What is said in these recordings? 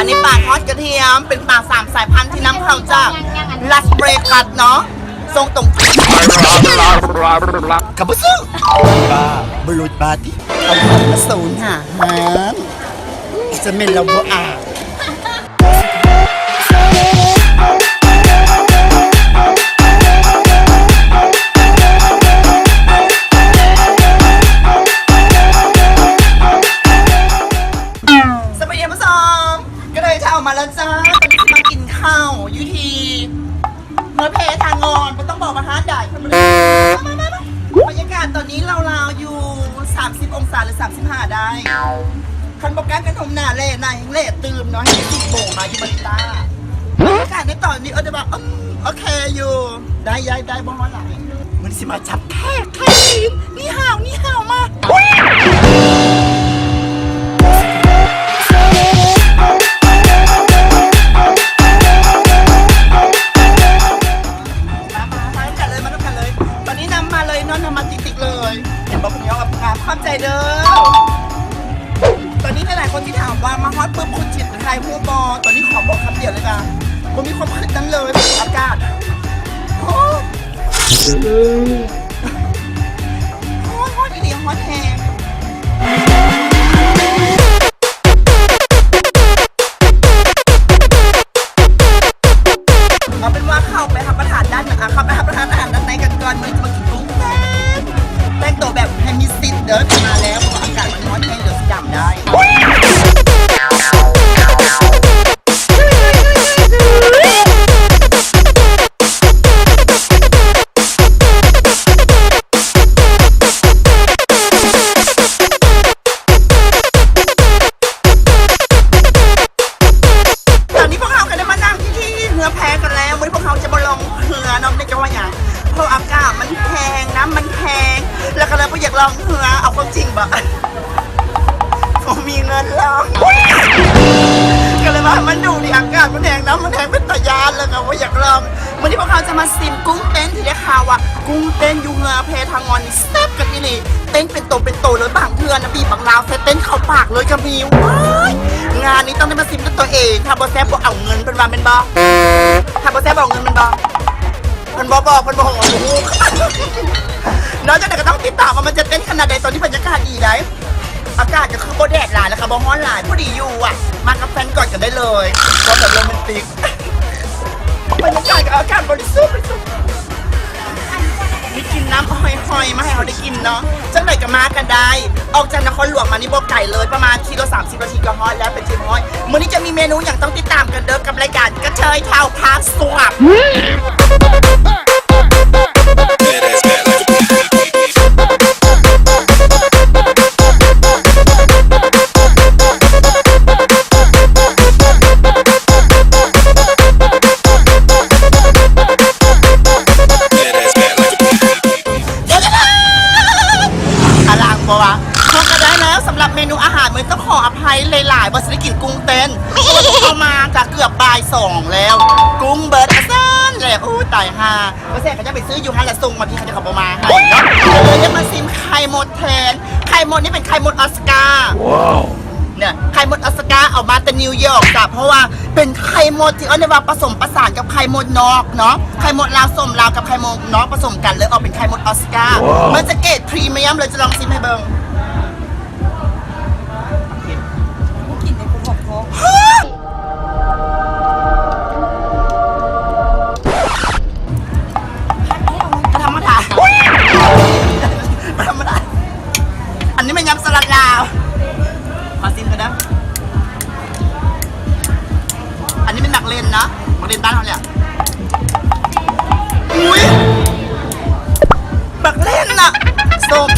ອັນນີ້ປາທອດກະທຽມ ເປັນປາສາມສາຍພັນທີ່ນຳເຂົ້າຈາກລາສເວກັສເນາະ ສົ່ງຕົງຈາກ ກະບໍ່ຊື້ ບ້າ ບໍ່ຫຼຸດບາດຕິ ເອົາຂອງມາໂຊນຫາຮ້ານ ຈະແມ່ນລາວບໍ່ອາຍ. ສະບາຍດີທ່ານຜູ້ຊົມ ກະເລີຍເຂົ້າມາແລ້ວຈ້າ ຕອນນີ້ຊິມາກິນເຂົ້າຢູ່ທີ່ ເມືອງແພທາງອນ ບໍ່ຕ້ອງບອກວ່າຮ້ານໃດ ເພິ່ນບໍ່ໄດ້ ມາໆໆ ບັນຍາກາດຕອນນີ້ລາວໆຢູ່ສາມສິບອົງສາ ຫຼື ສາມສິບຫ້າໄດ້ ຄັນບໍ່ການກັນຫົມໜ້າແຫຼະ ໜ້າແຫ້ງແຫຼະຕື່ມເນາະ ໃຫ້ໄດ້ສິບໂມງມາຢູ່ມານິຕາ ບັນຍາກາດໃນຕອນນີ້ ເອີ ແຕ່ວ່າ ອືມ ໂອເຄຢູ່ ໄດ້ ໄດ້ ໄດ້ ບໍ່ຮ້ອນຫຼາຍ ມື້ນີ້ຊິມາຈັບແຂກ ແຂກຈີນ ນີ້ຮາວ ນີ້ຮາວ ມາ ມາ ມາ ມານຳກັນເລີຍ ມານຳກັນເລີຍ ຕອນນີ້ນຳມາເລີຍເນາະ ນຳມາຕິດໆເລີຍ ເຫັນບໍ່ ເພິ່ນຍອມງາມ ຂອບໃຈເດີ. ຕອນນີ້ຫຼາຍໆຄົນຊິຖາມວ່າ ມາຮອດປຶບຄຸນຊິຖ່າຍຮູບບໍ່? ຕອນນີ້ຂໍບອກຄຳດຽວເລີຍວ່າ ບໍ່ມີຄວາມຄິດນັ້ນເລີຍ ອາກາດ ໂອ້ ຮ້ອນ ຮ້ອນອີ່ຫຼີ ຮ້ອນແຮງ. ເອົາເປັນວ່າເຂົ້າໄປຮັບປະທານດ້ານ ອາ ເຂົ້າໄປຮັບປະທານອາຫານດ້ານໃນກັນກ່ອນ ມື້ນີ້ຈະມາກິນກຸ້ງເຕັ້ນ ແຕ່ງໂຕແບບໃຫ້ມີສິດເດີ ມາແລ້ວ ເພາະວ່າອາກາດມັນຮ້ອນແຮງ ດຽວຊິດຳໄດ້. ຕອນນີ້ພວກເຮົາກະໄດ້ມານັ່ງທີ່ ທີ່ເຮືອແພກັນແລ້ວ ມື້ນີ້ພວກເຮົາຈະບໍ່ລ່ອງເຮືອເນາະ ບໍ່ໄດ້ຈະວ່າຫຍັງ ເພາະອາກາດມັນແຮງ ນ້ຳມັນແຮງ ແລ້ວກະເລີຍບໍ່ຢາກລ່ອງເຮືອ ເອົາຄວາມຈິງບໍ ບໍ່ມີເງິນລ່ອງ ກະເລີຍວ່າມັນດູດີ ອາກາດມັນແຮງ ນ້ຳມັນແຮງ ເປັນຕາຢ້ານ ແລ້ວກະບໍ່ຢາກລ່ອງ. ມື້ນີ້ພວກເຮົາຈະມາຊິມກຸ້ງເຕັ້ນ ທີ່ໄດ້ຂ່າວວ່າກຸ້ງເຕັ້ນຢູ່ເຮືອແພທາງອນນີ້ແຊບຄັກອີ່ຫຼີ ເຕັ້ນເປັນໂຕເປັນໂຕເລີຍ ບາງເທື່ອນະບີບບັກນາວໃສ່ເຕັ້ນເຂົ້າປາກເລີຍກະມີ. ວ້າຍ ງານນີ້ຕ້ອງໄດ້ມາຊິມດ້ວຍໂຕເອງ ຖ້າບໍ່ແຊບບໍ່ເອົາເງິນ ເພິ່ນວ່າແມ່ນບໍ່? ຖ້າບໍ່ແຊບບໍ່ເອົາເງິນແມ່ນບໍ່? ເພິ່ນບໍ່ບອກ ເພິ່ນບໍ່ຮູ້ ເຮົາບໍ່ຮູ້ ນອກຈາກນັ້ນກະຕ້ອງຕິດຕາມວ່າມັນຈະເຕັ້ນຂະໜາດໃດ. ຕອນນີ້ບັນຍາກາດດີໃດ໋ ອາກາດກະຄືບໍ່ແດດຫຼາຍ ແລ້ວກະບໍ່ຮ້ອນຫຼາຍ ພໍດີຢູ່ອະ ມາກັບແຟນກອດກັນໄດ້ເລີຍ ເວົ້າແບບໂຣແມນຕິກ. ບັນຍາກາດກັບອາກາດບໍລິສຸດ ມີກິ່ນນ້ຳຫອຍໆ ມາໃຫ້ເຮົາໄດ້ກິນເນາະ ຈັ່ງໃດກະມາກັນໄດ້ ອອກຈາກນະຄອນຫຼວງມານີ້ບໍ່ໄກເລີຍ ປະມານຂີ່ລົດສາມສິບນາທີກະຮອດແລ້ວ ເປັນທີ່ຮຽບຮ້ອຍ. ມື້ນີ້ຈະມີເມນູຫຍັງ ຕ້ອງຕິດຕາມກັນເດີ ກັບລາຍການກະເທີຍເຖົ້າພາສວບ. ອະລັງບໍ່ວະ ເຮົາກະໄດ້ແລ້ວ ສຳລັບເມນູອາຫານມື້ນີ້ ຕ້ອງຂໍອະໄພຫຼາຍໆ ບໍ່ຊິໄດ້ກິນກຸ້ງເຕັ້ນ ເພາະວ່າເຮົາມາກະເກືອບບ່າຍສອງແລ້ວ ກຸ້ງເບິດ ອາຊັ້ນແຫຼະ ໂອ້ ຕາຍຫ່າ. ບໍ່ແຊບເຂົາເຈົ້າໄປຊື້ຢູ່ຫັ້ນລະ ສົ່ງມາພີ້ ເຂົາເຈົ້າກະບໍ່ມາໃຫ້ເນາະ ກະເລີຍໄດ້ມາຊິມໄຂ່ມົດແທນ. ໄຂ່ມົດນີ້ເປັນໄຂ່ມົດອອສກາ ວ້າວ ເນຍ ໄຂ່ມົດອອສກາເອົາມາແຕ່ນິວຢອກຈ້າ ເພາະວ່າເປັນໄຂ່ມົດທີ່ເອີ້ນໄດ້ວ່າປະສົມປະສານກັບໄຂ່ມົດນອກເນາະ ໄຂ່ມົດລາວສົ້ມລາວກັບໄຂ່ມົດນອກປະສົມກັນ ເລີຍອອກເປັນໄຂ່ມົດອອສກາ ວ້າວ ມັນຈະເກຣດພຣີມຽມເລີຍ ຈະລອງຊິມໃຫ້ເບິ່ງ. ບໍ່ທຳມະດາ ບໍ່ທຳມະດາ ອັນນີ້ແມ່ນຍຳສະຫຼັດລາວ ຂໍຊີມກ່ອນເດີ ອັນນີ້ແມ່ນໝາກເລັ່ນເນາະ ໝາກເລັ່ນບ້ານເຮົາແຫຼະ ອຸ້ຍ ໝາກເລັ່ນນະ ສົ້ມ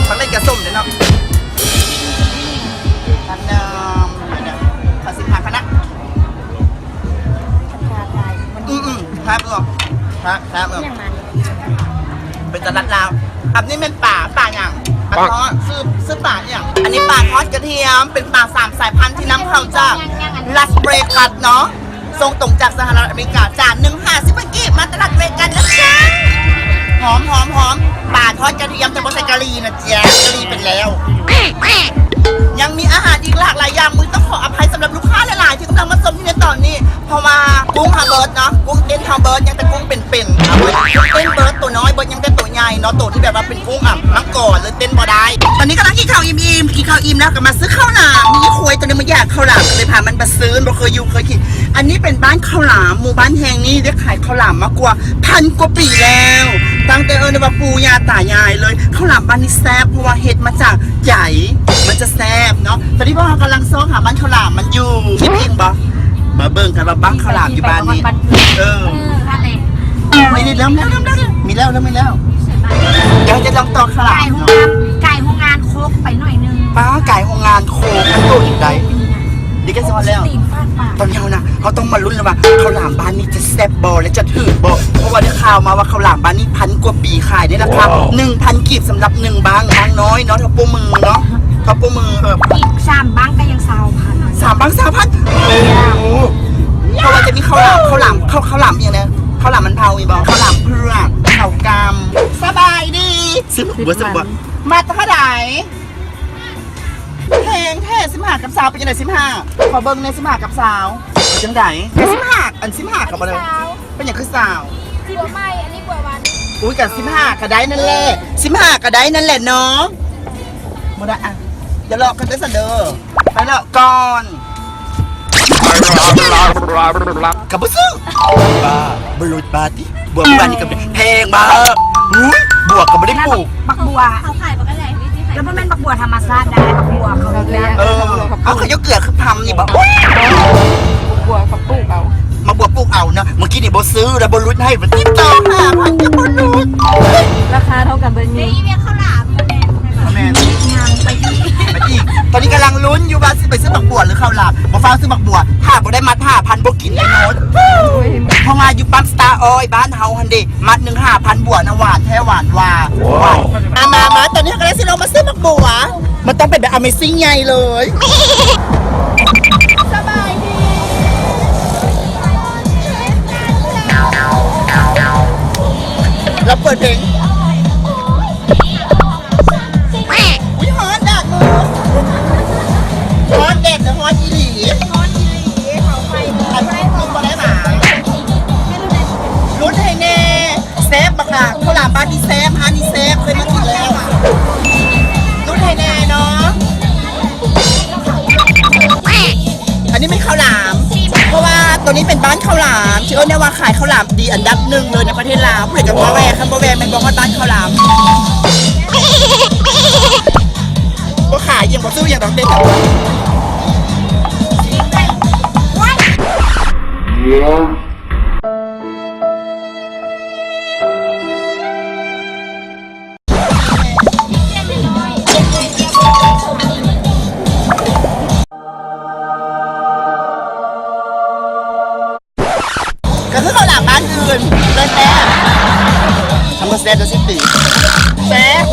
ໝາກເລັ່ນກະສົ້ມເດ້ເນາະ ອັນໜຶ່ງ ຂໍຊີມຜັກກ່ອນນະ ອືມໆ ແຊບເນາະ ແຊບ ແຊບເນາະ ເປັນຕະຫຼາດລາວ ອັນນີ້ແມ່ນປາ ປາຫຍັງ ປາທອດ ຊື່ ຊື່ປາຫຍັງ ອັນນີ້ປາທອດກະທຽມ ເປັນປາສາມສາຍພັນທີ່ນຳເຂົ້າຈາກລາສເວກັສເນາະ ສົ່ງຕົງຈາກສະຫະລັດອາເມລິກາ ຈານໜຶ່ງຫ້າສິບພັນກີບ ມາແຕ່ລາສເວກັສນະຈ໊ະ ຫອມໆໆ ປາທອດກະທຽມ ແຕ່ບໍ່ໃສ່ກະຫຼີ່ນະຈ໊ະ ກະຫຼີ່ເປັນແລ້ວ ຍ ຍັງມີອາຫານອີກຫຼາກຫຼາຍຢ່າງ. ມື້ນີ້ຕ້ອງຂໍອະໄພສຳລັບລູກຄ້າຫຼາຍໆ ທີ່ກຳລັງມາຊົມຢູ່ໃນຕອນນີ້ ເພາະວ່າກຸ້ງເຮົາເບິດເນາະ, ກຸ້ງເຕັ້ນເຮົາເບິດ ຍັງແຕ່ກຸ້ງເປັນໆ ເອົາໄວ້ ກຸ້ງເຕັ້ນເບິດ ໂຕນ້ອຍເບິດ ຍັງແຕ່ໂຕໃຫຍ່ເນາະ, ໂຕທີ່ແບບວ່າເປັນກຸ້ງ ອາ ມັງກອນເລີຍເຕັ້ນບໍ່ໄດ້. ຕອນນີ້ກຳລັງກິນເຂົ້າອີ່ມໆ ກິນເຂົ້າອີ່ມແລ້ວກໍມາຊື້ເຂົ້າຫຼາມ. ມີຄວາຍໂຕໜຶ່ງມາຢາກເຂົ້າຫຼາມ ກໍເລີຍພາມັນມາຊື້ ບໍ່ເຄີຍຢູ່ເຄີຍກິນ. ອັນນີ້ເປັນບ້ານເຂົ້າຫຼາມ, ໝູ່ບ້ານແຫ່ງນີ້ໄດ້ຂາຍເຂົ້າຫຼາມມາກວ່າພັນກວ່າປີແລ້ວ, ຕັ້ງແຕ່ເອີ້ນໄດ້ວ່າປູ່ຍ່າຕາຍາຍເລີຍ. ເຂົ້າຫຼາມບ້ານນີ້ແຊບ ເພາະວ່າເຮັດມາຈາກໃຈ ມັນຈະແຊບເນາະ. ຕອນນີ້ພວກເຮົາກຳລັງຊອກຫາບ້ານເຂົ້າຫຼາມມັນຢູ່. ຄິດເອງບໍ່? ມາເບິ່ງກັນວ່າບ້ານເຂົ້າຫຼາມຢູ່ບ້ານນີ້. ເອີ ເອີ ນັ້ນແຫຼະ. ໂອ້ຍ ເລີ່ມແລ້ວ ເລີ່ມແລ້ວ ເລີ່ມແລ້ວ ມີແລ້ວ ເລີ່ມມີແລ້ວ. ດຽວຈະລອງຕອກເຂົ້າຫຼາມເນາະ. ກາຍໂຮງງານ ກາຍໂຮງງານໂຄກໄປໜ້ອຍໜຶ່ງ. ປ້າ ກາຍໂຮງງານໂຄກ ມັນໂຕຢູ່ໃດ? ນີ້ໃກ້ຊິຮອດແລ້ວ. ຕອນເຮົານະ ເຮົາຕ້ອງມາລຸ້ນກັນວ່າເຂົ້າຫຼາມບ້ານນີ້ຈະແຊບບໍ່ ແລະ ຈະຖືກບໍ່? ເພາະວ່າໄດ້ຂ່າວມາວ່າເຂົ້າຫຼາມບ້ານນີ້ພັນກວ່າປີ ຂາຍໃນລາຄາ ໜຶ່ງພັນກີບ ສຳລັບໜຶ່ງບັ້ງ ບັ້ງນ້ອຍເນາະ ເທົ່າໂປ້ມືເນາະ ເທົ່າໂປ້ມື. ເອີ ອີກສາມບັ້ງກໍຍັງຊາວພັນ. ສາມບັ້ງຊາວພັນ. ໂອ້ ເພາະວ່າຈະມີເຂົ້າຫຼາມ ເຂົ້າຫຼາມ ເຂົ້າ ເຂົ້າຫຼາມອີ່ຫຍັງແດ່? ເຂົ້າຫຼາມມັນເຜົາອີ່ບໍ່? ເຂົ້າຫຼາມເຜືອກ ເຂົ້າກຳ. ສະບາຍດີ. ຊິບ ບໍ່ ຊິບ ບໍ່ ມັດເທົ່າໃດ? ແພງແທ້ ສິບຫ້າກັບຊາວ ເປັນຈັ່ງໃດ ສິບຫ້າ? ຂໍເບິ່ງແດ່ ສິບຫ້າກັບຊາວ ເປັນຈັ່ງໃດ? ແຕ່ສິບຫ້າ ອັນສິບຫ້າກໍບໍ່ໄດ້ ເປັນຫຍັງຄືຊາວ? ບົວໃໝ່ ອັນນີ້ບົວຫວານ. ອຸ້ຍ ກໍສິບຫ້າກໍໄດ້ນັ້ນແຫຼະ ສິບຫ້າກໍໄດ້ນັ້ນແຫຼະເນາະ. ບໍ່ໄດ້ ອ່ະ ຢ່າຫຼອກກັນເດີຊັ້ນເດີ ໄປເລາະກ່ອນ. ກໍບໍ່ຊື້ ບ້າ ບໍ່ຫຼຸດບາດຕິ. ບົວມື້ວານນີ້ກໍແພງ ແພງມາກ. ຫຸ້ຍ ບົວກໍບໍ່ໄດ້ປູກ. ບັກບົວ ເຂົາຂາຍບັກອັນໃດ? ແລ້ວບໍ່ແມ່ນບັກບົວທຳມະຊາດໄດ໋ ບັກບົວເຂົາເລືອກ. ເອີ ເອົາ ເຂົາເຈົ້າເກືອຄືພຳນີ້ບໍ? ບັກບົວເຂົາປູກເອົາ. ບັກບົວປູກເອົາເນາະ. ມື້ກີ້ນີ້ບໍ່ຊື້ແລ້ວ ບໍ່ຫຼຸດໃຫ້ ມັນຕິດຕໍ່ຫ້າພັນ ຍັງບໍ່ຫຼຸດ. ລາຄາເທົ່າກັນເບິດນີ້. ໄດ້ອີເວນເຂົ້າຫຼາມ ບໍ່ແມ່ນ ບໍ່ແມ່ນ ຍັງໄປອີກ ໄປອີກ. ຕອນນີ້ກຳລັງລຸ້ນຢູ່ວ່າຊິໄປຊື້ບັກບົວ ຫຼື ເຂົ້າຫຼາມ. ບໍ່ຟ້າວຊື້ບັກບົວ ຖ້າບໍ່ໄດ້ມັດຫ້າພັນ ບໍ່ກິນໄດ້ໂນດ. ໂອ້ຍ ເພາະວ່າຢູ່ປ້ຳສະຕາອ້ອຍບ້ານເຮົາຫັ້ນເດ ມັດໜຶ່ງຫ້າພັນ ບົວນະ ຫວານແທ້ຫວານວ່າ. ຫວານ. ມາ ມາ ມາ ຕອນນີ້ເຮົາກຳລັງຊິລົງມາຊື້ບັກບົວ. ມັນຕ້ອງເປັນແບບ Amazing ໃຫຍ່ເລີຍ. ສະບາຍດີ. ລາວເປີດເພງ. ອຸ້ຍ ຮ້ອນດາກມື. ຮ້ອນແດດ ແຕ່ຮ້ອນອີ່ຫຼີ. ຮ້ອນອີ່ຫຼີ. ເຂົາໄປ ອັນນີ້ບໍ່ໄດ້ມາ. ຫຼຸດໃຫ້ແດ່. ແຊບບັກຫຼາ ເຂົ້າຫຼາມບ້ານນີ້ແຊບ ຮ້ານນີ້ແຊບ ເຄີຍມາກິນແລ້ວ. ຫຼຸດໃຫ້ແດ່ເນາະ. ອັນນີ້ແມ່ນເຂົ້າຫຼາມ ເພາະວ່າຕົວນີ້ເປັນບ້ານເຂົ້າຫຼາມ ທີ່ເອີ້ນໄດ້ວ່າຂາຍເຂົ້າຫຼາມດີອັນດັບໜຶ່ງເລີຍໃນປະເທດລາວ. ຜູ້ໃດກໍບໍ່ແວ່ ຄັນບໍ່ແວ່ແມ່ນບໍ່ຮອດບ້ານເຂົ້າຫຼາມ. ບໍ່ຂາຍຫຍັງ ບໍ່ຊື້ຫຍັງດອກເດ້. ກໍຄືເຂົ້າຫຼາມບ້ານອື່ນເລີຍແຊບ. ຄັນບໍ່ແຊບຈະຊິຕີ. ແຊບ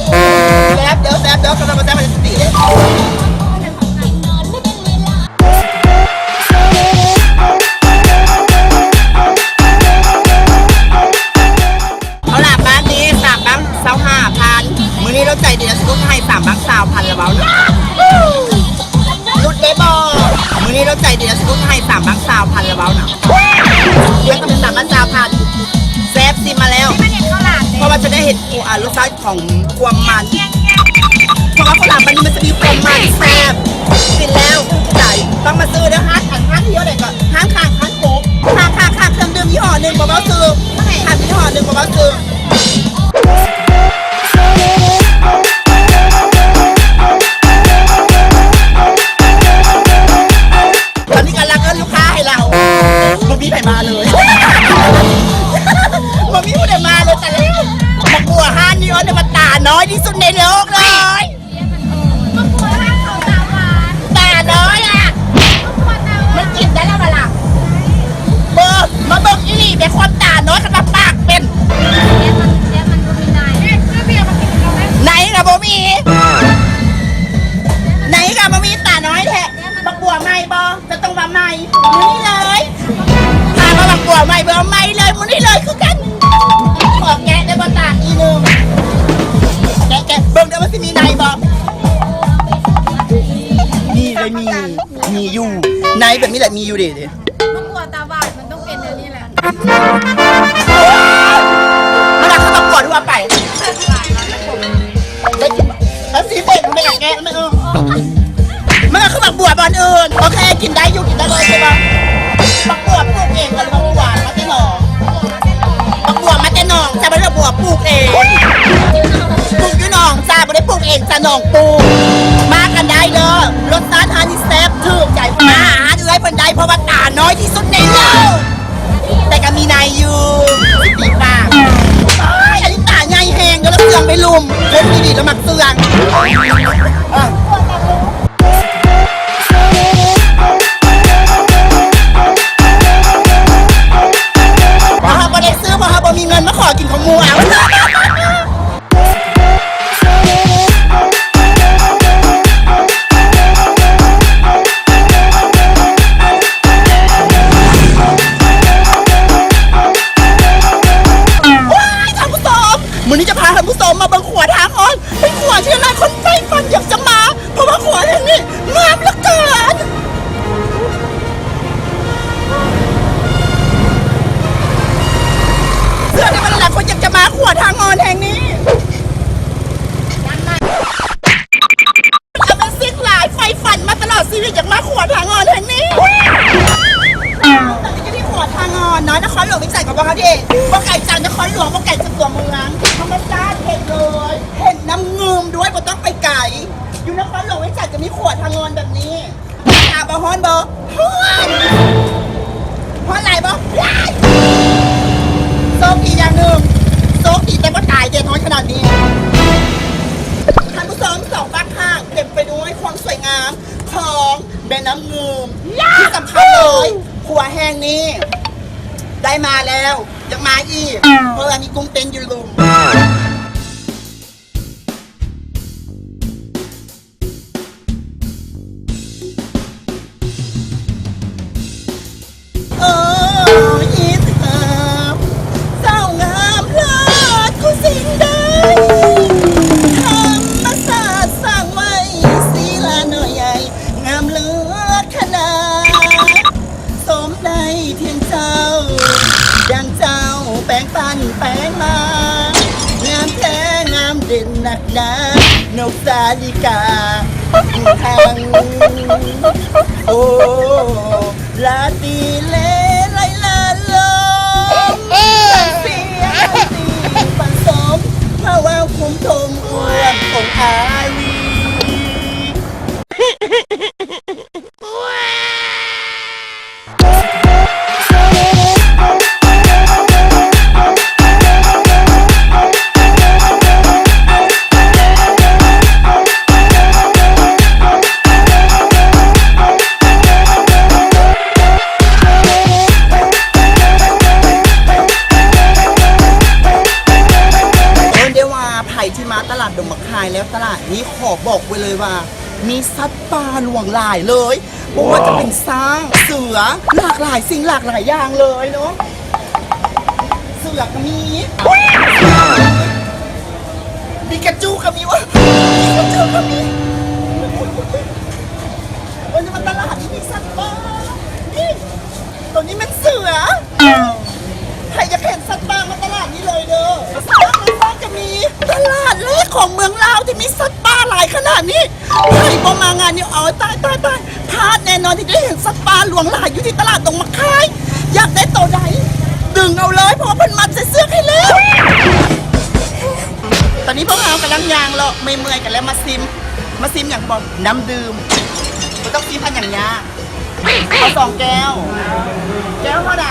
ແຊບເດີ ແຊບເດີ ຄັນບໍ່ແຊບຈະຊິຕີເດ້. ເຂົ້າຫຼາມບ້ານນີ້ສາມບັ້ງຊາວຫ້າພັນ. ມື້ນີ້ລາວໃຈດີ ລາວຊິຫຼຸດໃຫ້ສາມບັ້ງຊາວພັນລະເວົ້ານະ. ຫຼຸດໄດ້ບໍ່? ມື້ນີ້ລາວໃຈດີ ລາວຊິຫຼຸດໃຫ້ສາມບັ້ງຊາວພັນລະເວົ້ານະ. ດຽວກໍເປັນສາມບັ້ງຊາວພັນ. ແຊບ ຊີມມາແລ້ວ ເພາະວ່າຈະໄດ້ເຫັນ ໂອ ອາ ລົດຊາດ ຂອງຄວາມມັນ ເພາະວ່າເຂົ້າຫຼາມມັນ ມັນຈະມີຄວາມມັນແຊບ ກິນແລ້ວຖືກໃຈ ຕ້ອງມາຊື້ເດີ. ຮ້ານ ຮ້ານທີ່ຢູ່ໃດກໍ ຮ້ານຄ້າງ ຮ້ານໂຄກ ຄ້າງ ຄ້າງ ຄ້າງ ເຄື່ອງດື່ມຍີ່ຫໍ້ໜຶ່ງ ບໍ່ເວົ້າຊື່ ຮ້ານຍີ່ຫໍ້ໜຶ່ງ ບໍ່ເວົ້າຊື່. ຕອນນີ້ກຳລັງເອີ້ນລູກຄ້າໃຫ້ລາວ ບໍ່ມີໃຜມາເລີຍ ບໍ່ມີຜູ້ໃດມາເລີຍ. ຕາຍແລ້ວ ບັກບົວຮ້ານນີ້ເອີ້ນໄດ້ວ່າຕານ້ອຍທີ່ສຸດໃນໂລກເລີຍ. ບັກບົວຮ້ານເຂົາຕາຫວານ ຕານ້ອຍອະ ບັກບົວຕາຫວານ ມັນກິນໄດ້ແລ້ວບໍ່ລະ? ເບິ່ງ ມາເບິ່ງອີ່ຫຼີແມ່ ຄົນຕານ້ອຍ ຄັນວ່າປາກເປັນ ແຊບ ມັນ ແຊບ ມັນບໍ່ມີໃນ ໃນກໍບໍ່ມີ ໃນກໍບໍ່ມີ ຕານ້ອຍແທ້. ບັກບົວໃໝ່ບໍ່? ຈະຕ້ອງວ່າໃໝ່ ມື້ນີ້ເລີຍ ຖ້າວ່າບັກບົວໃໝ່ ເບິ່ງໃໝ່ເລີຍ ມື້ນີ້ເລີຍຄືກັນ. ຂໍແກະໄດ້ບໍ່? ຕາກອີ່ໜຶ່ງ ແກະ ແກະເບິ່ງເດີ ມັນຊິມີໃນບໍ່? ເຄີຍມີ ມີຢູ່ ໃນແບບນີ້ແຫຼະ ມີຢູ່ເດ ເດ. ບັກບົວຕາຫວານມັນຕ້ອງເປັນແນວນີ້ແຫຼະ. ມັນລະຄືບັກບົວທົ່ວໄປ ໄດ້ກິນບໍ່? ແລ້ວຊີເປັນແມ່ແກະແມ່ເອີ ມັນລະຄືບັກບົວບ່ອນອື່ນ. ໂອເຄ ກິນໄດ້ຢູ່ ກິນໄດ້ເລີຍ ໃຊ່ບໍ່? ບັກບົວປູກເອງ ຫຼື ບັກບົວມາແຕ່ໜອງ? ບັກບົວມາແຕ່ໜອງ ຈ້າ ບໍ່ໄດ້ບັກບົວປູກເອງ ປູກຢູ່ໜອງ ຈ້າ ບໍ່ໄດ້ປູກເອງ ຈ້າ ໜອງປູກ. ມາກັນໄດ້ເດີ ລົດຊາດຮ້ານນີ້ແຊບຖືກໃຈ. ມາຫາຮ້ານເອື້ອຍເພິ່ນໄດ້ ເພາະວ່າຕານ້ອຍທີ່ສຸດໃນໂລກ ແຕ່ກໍມີໃນຢູ່ ສິບປີປາກ. ໂອ້ຍ ອັນນີ້ຕາໃຫຍ່ແຮງເດີ ລະເຊື່ອງໄປລຸມ ຄົນດີໆລະມັກເຊື່ອງ. ເຮົາບໍ່ໄດ້ຊື້ ເພາະເຮົາບໍ່ມີເງິນມາຂໍກິນຂອງໝູ່ເອົາ. ວ້າຍ ທ່ານຜູ້ຊົມ ມື້ນີ້ຈະພາທ່ານຜູ້ຊົມມາເບິ່ງຂົວທາງອອນ ເປັນຂົວທີ່ຫຼາຍໆຄົນໃຝ່ຝັນຢາກຈະມາ ເພາະວ່າຂົວແຫ່ງນີ້ງາມເຫຼືອເກີນ. ເຊື່ອໄດ້ວ່າຫຼາຍໆຄົນຢາກຈະມາຂົວທາງອອນແຫ່ງນີ້. Amazing ຫຼາຍ ໃຝ່ຝັນມາຕະຫຼອດຊີວິດ ຢາກມາຂົວທາງອອນແຫ່ງນີ້. ຢູ່ທີ່ຂົວທາງອອນເນາະ ນະຄອນຫຼວງວຽງຈັນຂອງພວກເຮົາເດ ບໍ່ໄກຈາກນະຄອນຫຼວງ ບໍ່ໄກຈາກຕົວເມືອງ ທຳມະຊາດເຫັນເລີຍ ເຫັນນ້ຳງື່ມດ້ວຍ ບໍ່ຕ້ອງໄປໄກ. ຢູ່ນະຄອນຫຼວງວຽງຈັນກໍມີຂົວທາງອອນແບບນີ້. ອາກາດບໍ່ຮ້ອນບໍ່? ຮ້ອນ. ຮ້ອນຫຼາຍບໍ່? ຫຼາຍ. ໂຊກດີຢ່າງໜຶ່ງ ໂຊກດີແຕ່ບໍ່ຕາຍ ແດດຮ້ອນຂະໜາດນີ້. ທ່ານຜູ້ຊົມ ສອງຟາກຂ້າງເຕັມໄປດ້ວຍຄວາມສວຍງາມຂອງແມ່ນ້ຳງື່ມ. ທີ່ສຳຄັນເລີຍ ຂົວແຫ່ງນີ້ໄດ້ມາແລ້ວ ຢາກມາອີກ ເພາະວ່າມີກຸ້ງເຕັ້ນຢູ່ລຸ່ມ. ໂອ້ ຍິນດີ ສາວງາມເລີດຄູ່ສິ່ງໃດ ທຳມະຊາດສ້າງໄວ້ ສີລານ້ອຍໃຫຍ່ ງາມເລີດຂະໜາດ. ສົມໃດທ່ຽງເຈົ້າ ດັ່ງເຈົ້າແປງປັນແປງມາ ງາມແທ້ງາມເດັ່ນນັກໜາ ນົກສາລິກາ ທັງ ໂອ້ ລາຕີເລໄລລາລົມ ສຽງຕີປັນສົມ ພະເວົ້າຄຸ້ມທົງ ອ້ວນຄົງອາລີ. ເອີ້ນໄດ້ວ່າ ໃຜທີ່ມາຕະຫຼາດດົງໝາກຄາຍແລ້ວ ຕະຫຼາດນີ້ຂໍບອກໄວ້ເລີຍວ່າ ມີສັດປ່າຫຼວງຫຼາຍເລີຍ ບໍ່ວ່າຈະເປັນຊ້າງ ເສືອ ຫຼາກຫຼາຍສິ່ງຫຼາກຫຼາຍຢ່າງເລີຍເນາະ. ເສືອກໍມີ ປີກາຈູກໍມີວະ ປີກາຈູກໍມີ. ໂອ້ຍ ໃນຕະຫຼາດນີ້ມີສັດປ່າ ນີ້ ໂຕນີ້ແມ່ນເສືອ. ໃຜຢາກເຫັນສັດປ່າມາຕະຫຼາດນີ້ເລີຍເດີ. ສາມາດວ່າຈະມີຕະຫຼາດແລກຂອງເມືອງລາວທີ່ມີສັດປ່າຫຼາຍຂະໜາດນີ້. ໃຜບໍ່ມາງານນີ້ ໂອ້ຍ ຕາຍ ຕາຍ ຕາຍ ພາດແນ່ນອນທີ່ໄດ້ເຫັນສັດປ່າຫຼວງຫຼາຍຢູ່ທີ່ຕະຫຼາດດົງໝາກຄາຍ. ຢາກໄດ້ໂຕໃດ ດຶງເອົາເລີຍ ເພາະວ່າເພິ່ນມັດໃສ່ເຊືອກໃຫ້ແລ້ວ. ຕອນນີ້ພວກເຮົາກຳລັງຍ່າງເລາະເມື່ອຍໆກັນແລ້ວ ມາຊິມ ມາຊິມຫຍັງບໍ່? ນ້ຳດື່ມ. ບໍ່ຕ້ອງຊີມອັນຫຍັງຍາກ. ເອົາສອງແກ້ວ. ແກ້ວເທົ່າໃດ?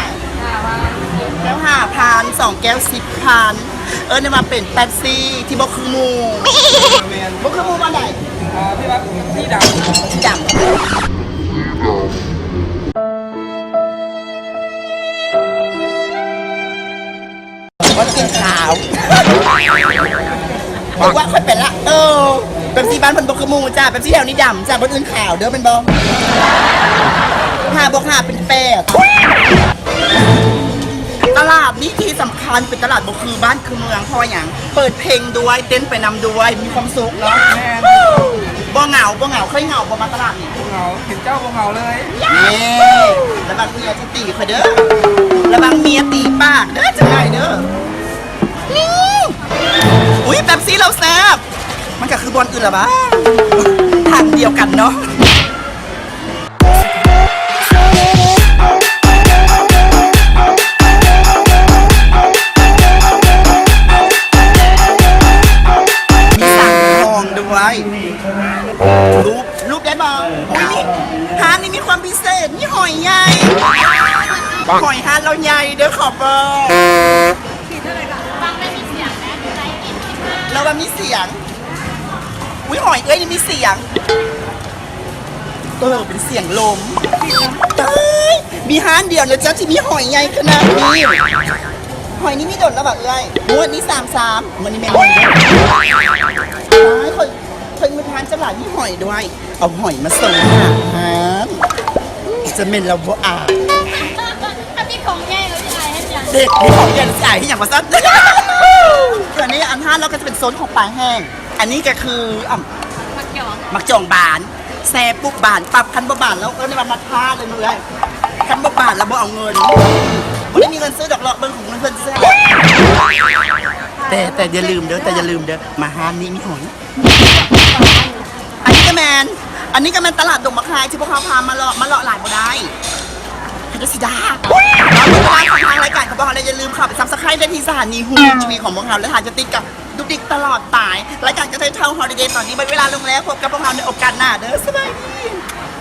ແກ້ວຫ້າພັນ ສອງແກ້ວສິບພັນ. ເອີ້ນໄດ້ວ່າເປັນເປັບຊີທີ່ບໍ່ຄືໝູ່. ບໍ່ຄືໝູ່ບ່ອນໃດ? ອ່າ ທີ່ວ່າສີດຳ ສີດຳ. ບໍ່ກິນຂາວ. ບອກວ່າຂ້ອຍເປັນລະ ເອີ ເປັບຊີບ້ານເພິ່ນບໍ່ຄືໝູ່ຈ້າ ເປັບຊີແຖວນີ້ດຳຈ້າ ບ່ອນອື່ນຂາວເດີ ແມ່ນບໍ່? ຫ້າບວກຫ້າເປັນແປດ. ຕະຫຼາດນີ້ທີ່ສຳຄັນເປັນຕະຫຼາດບໍ່ຄືບ້ານຄືເມືອງ ເພາະວ່າຫຍັງ? ເປີດເພງດ້ວຍ ເຕັ້ນໄປນຳດ້ວຍ ມີຄວາມສຸກເນາະ. ແມ່ນ. ບໍ່ເຫງົາ ບໍ່ເຫງົາ ເຄີຍເຫງົາບໍ່ມາຕະຫຼາດນີ້? ເຂົາ ເຫັນເຈົ້າບໍ່ເຂົາເລີຍ. ນີ້ ລະວັງເມຍຊິຕີຂ້ອຍເດີ້ ລະວັງເມຍຕີປາກເດີ້ ຈັ່ງໃດເດີ້. ອຸ້ຍ ເປັບຊີລາວແຊບ ມັນກະຄືບ່ອນອື່ນລະຫວາ ທາງດຽວກັນເນາະ. ມີສັງທອງດ້ວຍ ຮູບ ຮູບໄດ້ບໍ່? ອຸ້ຍ ຮ້ານນີ້ມີຄວາມພິເສດ ມີຫອຍໃຫຍ່ ຫອຍຮ້ານລາວໃຫຍ່ເດີ້ ຂໍບອກ. ລາວວ່າມີສຽງ. ອຸ້ຍ ຫອຍເອື້ອຍນີ້ມີສຽງ ເອີ ເປັນສຽງລົມ. ຕາຍ ມີຮ້ານດຽວນະເຈົ້າທີ່ມີຫອຍໃຫຍ່ຂະໜາດນີ້. ຫອຍນີ້ມີດົນແລ້ວຫວາເອື້ອຍ? ງວດນີ້ສາມສາມ ງວດນີ້ແມ່ນຫອຍເດີ້. ຕາຍ ຂ້ອຍ ຂ້ອຍງຶດຮ້ານເຈົ້າຫຼາຍ ມີຫອຍດ້ວຍ. ເອົາຫອຍມາສົ່ງອາຫານ ຈະແມ່ນລາວບໍ່ອາຍ. ຖ້າມີຂອງໃຫຍ່ລາວຊິອາຍເຮັດຫຍັງ? ເດັກມີຂອງໃຫຍ່ລາວຊິອາຍເຮັດຫຍັງວ່າຊັ້ນ. ອັນນີ້ ອັນຮ້ານລາວກະຈະເປັນໂຊນຂອງປາແຫ້ງ. ອັນນີ້ກະຄື ໝາກຈອງ ໝາກຈອງບານ ແຊ່ປຸບບານປັບ ຄັນບໍ່ບານລາວເອີ້ນວ່າມັດທາດເລີຍເອື້ອຍ. ຄັນບໍ່ບານລາວບໍ່ເອົາເງິນ ບໍ່ໄດ້ມີເງິນຊື້ດອກ ເລາະເບິ່ງຂອງເພິ່ນຊື່ໆ. ແຕ່ ແຕ່ຢ່າລືມເດີ້ ແຕ່ຢ່າລືມເດີ້ ມາຮ້ານນີ້ມີຫອຍ. ອັນນີ້ກະແມ່ນ ອັນນີ້ກະແມ່ນຕະຫຼາດດົງໝາກຄາຍທີ່ພວກເຮົາພາມາເລາະ ມາເລາະຫຼາຍບໍ່ໄດ້ ເຂົາເຈົ້າຊິດ່າ. ເນາະ ເວລາຂອງທາງລາຍການຂອງພວກເຮົາແລ້ວ ຢ່າລືມເຂົ້າໄປ Subscribe ໄດ້ທີ່ສະຖານີ Home TV ຂອງພວກເຮົາ ແລະ ຖ້າຈະຕິດກະດຸກດິກຕະຫຼອດໄປ. ລາຍການກະເທີຍເທົ່າ Holiday ຕອນນີ້ໝົດເວລາລົງແລ້ວ ພົບກັບພວກເຮົາໃນໂອກາດໜ້າເດີ້ ສະບາຍດີ.